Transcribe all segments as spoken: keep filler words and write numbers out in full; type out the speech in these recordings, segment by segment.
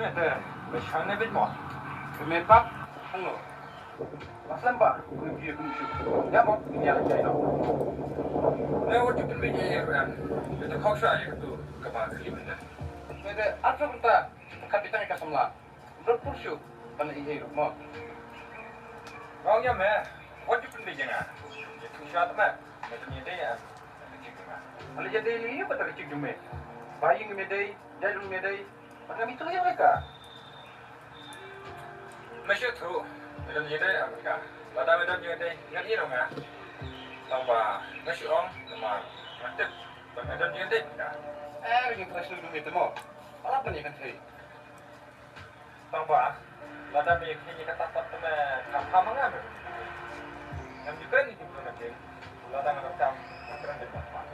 Te, ba shane bit mo. Kemen bak, hangno. Ba slem ba, ngi phi kum shu. Ya mo, ngi ya jai no. Ne wat ju pynbeit ïa ïa ruh em. Te khok sha ïa tu, kaba kali mynta. Te de, atu mynta, ka bitang ka samla. Rot pur shu, ban ïa ïa ruh mo. Ngong ïa me, wat ju pynbeit ïa nga. Ïa tu sha te me, me te ngi dei em. Te ngi dei em. Ale ïa dei li, ba te ngi dei me. Ba ïa ngi me dei, dei lu me dei. Ba te ngi tu ïa ka. Me shu tu, me te ngi dei em ka. Ba te me te ngi dei, ngan ïa nga. Tang ba, me shu ong, namar, nga tip, ba me te ngi dei ka. Eh, ngi tu shu du me te mo. Ala pun ïa kan thei. Tang ba, lada me khie ïa kata pat te me kham kham nga me. Ngam ju kren ïa ki briew na kin, lada nga donkam, nga kren beit bad pat.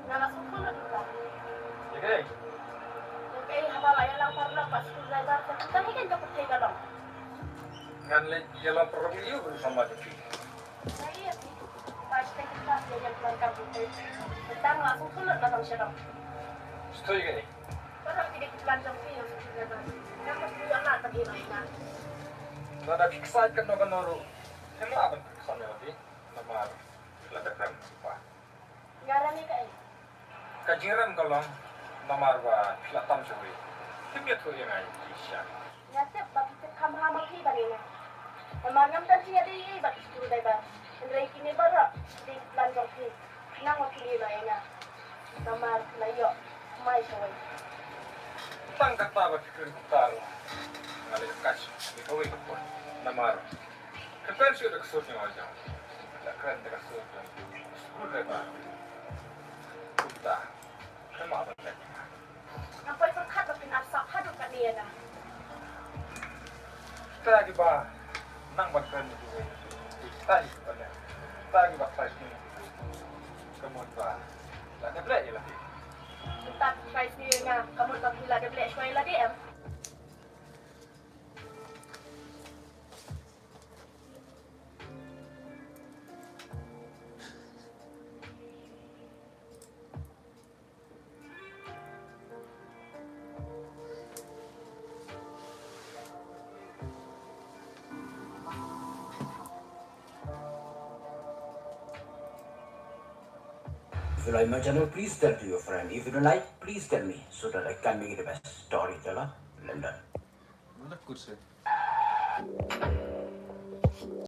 Nga la sngewthuh lut ïa ka. Ïa kaei? Ïa kaei haba la ïalang paralok bad screwdriver, te kumta hi kein ka pyrthei ka long. Ngan leit ïalang paralok ïa u ba u samla jong phi. Ïa, ïa, phi. Ba shi te ki plan ïa ïa plan ka pyrthei. Te tang la sngewthuh lut la tang sha dong. Sngewthuh ïa kaei? Paralok ki dei ki plan jong phi ïa u screwdriver. Nga mut phi ïa lad ban ïa la ïa nga. Lada phi excite kano kano ruh. Phi lah ban pyrkhat ïa phi. Namar phi la da kren ba. Nga rem ïa kaei? Ka jingrem ka long namar ba phi la tam shawei. Phim ïathuh ïa nga ïa ki sha. Nga tip ba phi tip kham bha ma phi ban ïa nga. Namar ngam don jingïadei ei ei bad ki screwdriver. Hynrei kine baroh ki dei ki plan jong phi. Khnang ba phin ïeh noh ïa nga. Namar phi la ïoh mai shawei. Tang kata ba phi kren kumta ruh. Nga leh kash ïa kawei ka pud. Namar Ka kren shuh da ka sur jong nga jong. Ka kren da ka sur jong. Skur re ba. Kumta. Kren ma ban kren. Nga poi pyrkhat ba phin ap sap haduh katne ïa nga. Kita kiba nang ban kren ïa kiwei. Kita kiba nang. Kita kiba try sniew. Ka mut ba la dep leh ïa lade. Kita try sniew ïa nga. Ka mut ba phi la dep leh shuwa ïa lade em. If you like my channel, please tell to your friend. If you don't like, please tell me so that I can make it the best storyteller. London. Mana kursi?